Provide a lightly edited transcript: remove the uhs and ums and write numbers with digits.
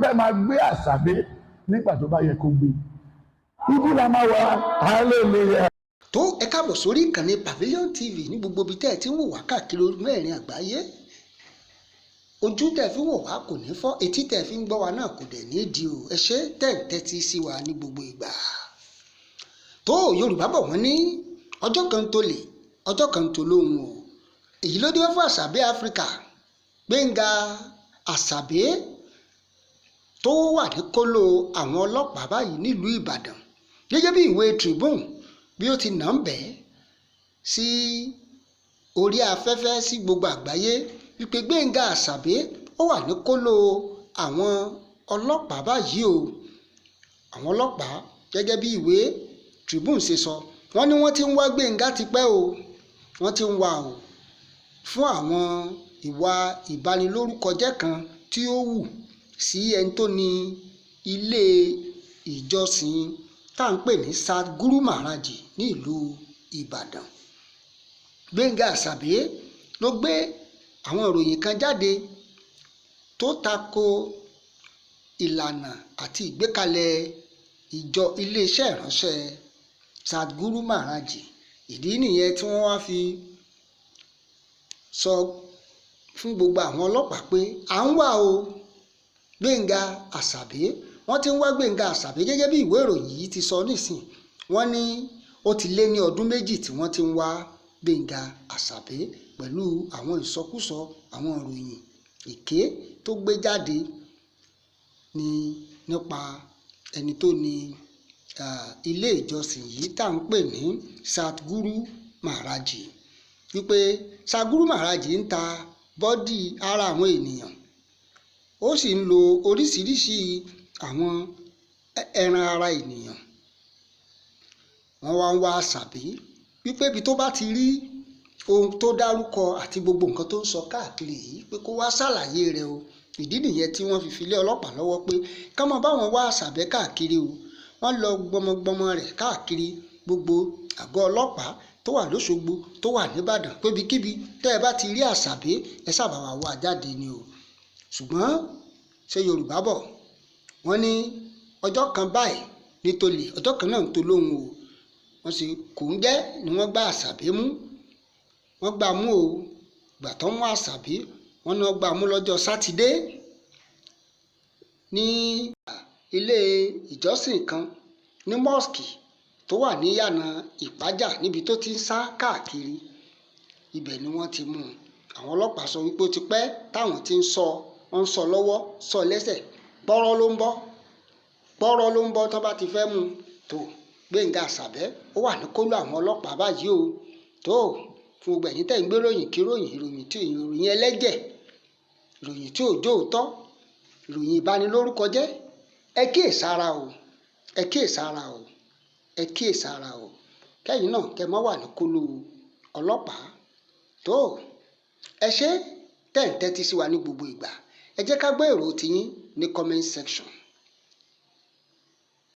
Pẹ́ máa gbé Àṣàbí nígbà tó bá yẹ kó gbé. Ibi la máa wà. Hallelujah. Tó ẹ káàbọ̀ sórí ìkànnì Pavilion TV ní gbogbo ibi tẹ́ ẹ ti ń wò wá káàkiri orí mẹ́rin àgbáyé. Ojú tẹ́ ẹ fi ń wò wá kò ní fọ́, etí tẹ́ ẹ fi ń gbọ́ wa náà kò dẹ̀ ní di o. Ẹ ṣé tẹ́ ń tẹ́tí sí wa ní gbogbo ìgbà. Tó Yorùbá bọ̀, wọ́n ní ọjọ́ kan tó lè, ọjọ́ kan tó lóhùn o. Èyí ló dé fún Àṣàbí Áfíríkà, Gbénga Àṣàbí, tó wà ní kóló àwọn ọlọ́pàá báyìí nílùú Ìbàdàn, gẹ́gẹ́ bí ìwé Tribune bí ó ti nà ń bẹ́ẹ̀ sí orí afẹ́fẹ́ sí gbogbo àgbáyé wípé Gbénga Àṣàbí ó wà ní kóló àwọn ọlọ́pàá báyìí o. Àwọn ọlọ́pàá, gẹ́gẹ́ bí ìwé Tribune ṣe sọ, wọ́n ní wọ́n ti ń wá Gbénga tipẹ́ o. Wọ́n ti ń wá o fún àwọn ìwà ìbanilórúkọjẹ́ kan tí ó hù sí ẹni tó ní ilé ìjọsìn tá à ń pè ní Satguru Maharaji ní ìlú Ìbàdàn. Gbénga Àṣàbí ló gbé àwọn ìròyìn kan jáde tó tako ìlànà àti ìgbékalẹ̀ ìjọ iléeṣẹ́ ìránṣẹ́ Satguru Maharaji. Ìdí nìyẹn tí wọ́n wá fi sọ fún gbogbo àwọn ọlọ́pàá pé à ń wá o Gbénga Àṣàbí. Wọ́n ti ń wá Gbénga Àṣàbí gẹ́gẹ́ bí ìwé ìròyìn yìí ti sọ nísìn. Wọ́n ní ó ti lé ní ọdún 2 tí wọ́n ti ń wá Gbénga Àṣàbí pẹ̀lú àwọn ìsọkúsọ, àwọn ìròyìn èké tó gbé jáde ní nípa ẹni tó ní ilé ìjọsìn yìí tá à ń pè ní Satguru Maharaji, wípé Satguru Maharaji ń ta body ara àwọn ènìyàn, ó sì ń lo oríṣiríṣi àwọn ẹran ara ènìyàn. Wọ́n wá ń wá Àṣàbí wípé ibi tó bá ti rí ohun tó dárúkọ àti gbogbo nǹkan tó ń sọ káàkiri yìí, pé kó wá ṣàlàyé rẹ̀ o. Ìdí nìyẹn tí wọ́n fi fi lé ọlọ́pàá lọ́wọ́ pé ká máa bá wọn wá Àṣàbí káàkiri o. Wọ́n lọ gbọmọgbọmọ rẹ̀ káàkiri gbogbo àgọ́ ọlọ́pàá tó wà lóṣogbo, tó wà nìbàdàn, pé ibikíbi tẹ́ ẹ bá ti rí Àṣàbí, ẹ sábà wà wá jáde ni o. Ṣùgbọ́n ṣé Yorùbá bọ̀, wọ́n ní ọjọ́ kan báyìí ní tolè, ọjọ́ kan náà ń tó lóhùn o. Wọ́n sì kò ń jẹ́ ni wọ́n gbá Àṣàbí mú. Wọ́n gbá mú o. Ìgbà tó mú Àṣàbí, wọ́n ní wọ́n gbá mú lọ́jọ́ Sátidé ní ilé ìjọsìn kan ní mosque tó wà ní Yànà Ìpájà, níbi tó ti ń sá káàkiri. Ibẹ̀ ni wọ́n ti mú un. Àwọn ọlọ́pàá sọ wípé ó ti pẹ́ táwọn ti ń sọ. Wọ́n ń sọ lọ́wọ́, sọ lẹ́sẹ̀, pọ́rọ́ ló ń bọ́, pọ́rọ́ ló ń bọ́ tó bá ti fẹ́ mú un. Tó Gbénga Àṣàbẹ́ ó wà ní kóló àwọn ọlọ́pàá báyìí o. Tó fún gbogbo ẹ̀yin tẹ́ ń gbé ròyìn kí ròyìn, ìròyìn tí ìròyìn ẹlẹ́jẹ̀, ìròyìn tí ò jó òótọ́, ìròyìn ìbanilórúkọjẹ́, ẹ kíyèsára o, ẹ kíyèsára o, ẹ kíyèsára o, kẹ́yìn náà kẹ́ má wà ní kóló ọlọ́pàá. Tó ẹ ṣé tẹ́ ń tẹ́tí sí wa ní gbogbo ìgbà. Ẹ jẹ́ ká gbọ́ èrò tiyín ní comment section.